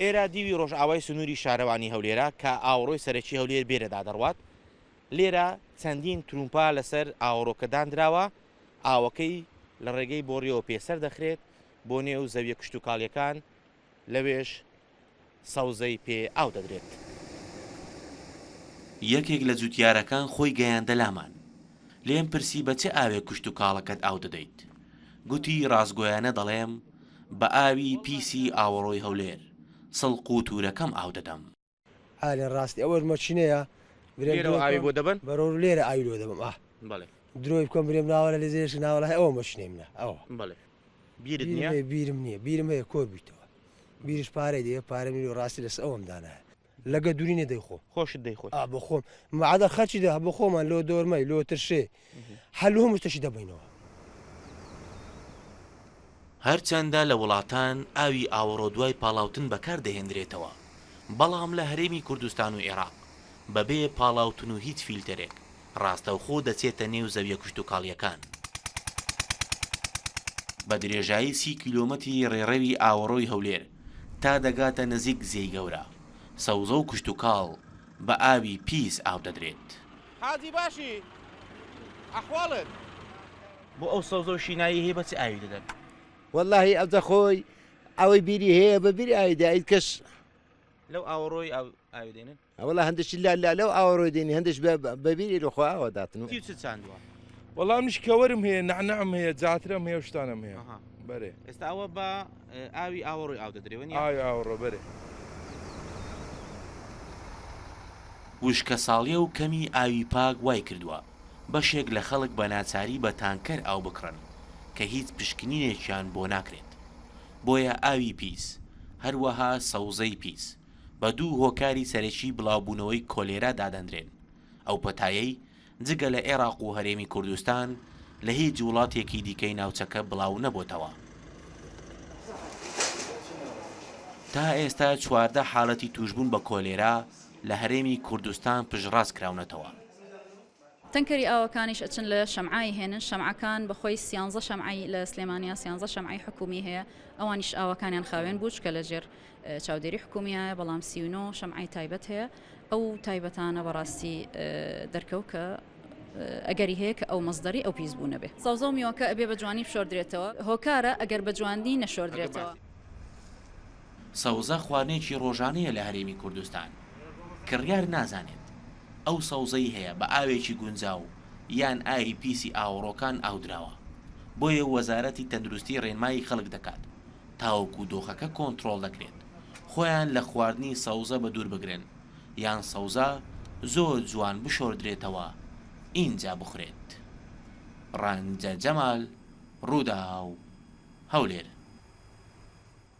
ئێرە دیوی ڕۆژئاوای سنووری شارەوانی هەولێرە کە ئاوەڕۆی سەرەکی هەولێر بێرەدا دەڕوات. لێرە چەندین ترومپا لەسەر ئاوەڕۆکە داندراوە، ئاوەکەی لە ڕێگەی بۆڕیەوە پێسەر دەخرێت بۆ نێو زەویە کشتوکاڵیەکان، لەوێش سەوزەی پێ ئاو دەدرێت. یەکێک لە جوتیارەکان خۆی گەیاندە لامان. لێم پرسی بە چ ئاوێک کشتوکاڵەکەت ئاو دەدەیت؟ گوتی ڕاستگۆیانە دەڵێم بە ئاوی پیسی ئاوەڕۆی هەولێر، سڵق و تورەکەم ئاو دەدەم. ئالێ ڕاستی ئەوەش مەچینەیە برێم لێرەوە ئاوی بۆ دەبەن؟ بەرەو لێرە ئاوی لۆ دەبەم ئاه. بەڵێ. درۆی بکەم برێم ناوەڵا لێ زێش ناوەڵا هەی ئەوە مەچینەی منە ئەوە. بەڵێ. بیرت نییە؟ بیرم نییە بیرم هەیە کۆر بوویتەوە بیرش پارەی دەوێ پارەم نییە ڕاستی لەسەر ئەوەم دانایە لەگە دوری نیە دەیخۆم. خۆشت دەیخۆی؟ ئا بۆ خۆم مەعادە خەرچی دە بۆ خۆمان لۆ دۆرمەی لۆ ترشێ هەر لۆ هەموو شتەشی دەبەینەوە. هەرچەندە لە وڵاتان ئاوی ئاوەڕۆ دوای پاڵاوتن بەکار دەهێندرێتەوە، بەڵام لە هەرێمی کوردستان و عێراق بەبێ پاڵاوتن و هیچ فیلتەرێک ڕاستەوخۆ دەچێتە نێو زەویە کشتوکاڵییەکان. بە درێژایی سی کیلۆمەتری ڕێڕەوی ئاوەڕۆی هەولێر تا دەگاتە نزیک زێی گەورە، سەوزە و کشتوکاڵ بە ئاوی پیس ئاو دەدرێت. حاجی باشی ئەحواڵت؟ بۆ ئەو سەوزە و شینایی هەیە بە چ ئاوی دەدەن؟ وەڵاهی ئەوجا خۆی ئەوەی بیری هەیە بە بیر ئاوی دا ئید کەس. لەو ئاوەڕۆی ئاو ئاوی دێنن؟ وەڵا هەندێکی لە لە لەو ئاوەڕۆی دێنی هەندێک بە بە بیری لە خۆ ئاوە داتن. چی و چ چاندووە؟ وەڵا منیش کەوەرم هەیە نەعنەعم هەیە جاترەم هەیە و شتانەم هەیە بەرێ. ئێستا ئەوە بە ئاوی ئاوەڕۆی ئاو دەدرێ وەنیە؟ ئاوی ئاوەڕۆ بەرێ. وشکەساڵیە و کەمی ئاوی پاک وایکردووە بەشێک لە خەڵک بە ناچاری بە تانکەر ئاو بکڕن کە هیچ پشکنینێکیان بۆ ناکرێت. بۆیە ئاوی پیس، هەروەها سەوزەی پیس، بە دوو هۆکاری سەرەکی بڵاوبوونەوەی کۆلێرا دادەنرێن، ئەو پەتایەی جگە لە ئێراق و هەرێمی کوردستان لە هیچ وڵاتێکی دیکەی ناوچەکە بڵاو نەبۆتەوە. تا ئێستا 14 حاڵەتی تووشبوون بە کۆلێرا لە هەرێمی کوردستان پشتڕاست کراونەتەوە. تەنکەری ئاوەکانیش ئەچن لە شەمعای هێنن، شەمعەکان بەخۆی سیانزە شەمعەی لە سلێمانیا سیانزە شەمعەی حکومی هەیە، ئەوانیش ئاوەکانیان خاوێن بوو چونکە لەژێر چاودێری حکومیایە، بەڵام 39 شەمعەی تایبەت هەیە، ئەو تایبەتانە بەڕاستی دەرکەوت کە ئەگەری هەیە کە ئەو مەسدەری ئەو پیسبوونە بێ. سەوزە و میوەکە ئەبێ بە جوانی بشۆردرێتەوە، هۆکارە ئەگەر بە جوانی نەشۆردرێتەوە. سەوزە خواردنێکی ڕۆژانەیە لە هەرێمی کوردستان، کڕیار نازانێت ئەو سەوزەی هەیە بە ئاوێکی گونجاو یان ئاوی پیسی ئاوەڕۆکان ئاودراوە، بۆیە وەزارەتی تەندروستی ڕێنمایی خەڵک دەکات تاوەکو دۆخەکە کۆنتڕۆڵ دەکرێت خۆیان لە خواردنی سەوزە بەدوور بگرن یان سەوزە زۆر جوان بشۆردرێتەوە ئینجا بخورێت. ڕەنجە جەمال، ڕووداو، هەولێر.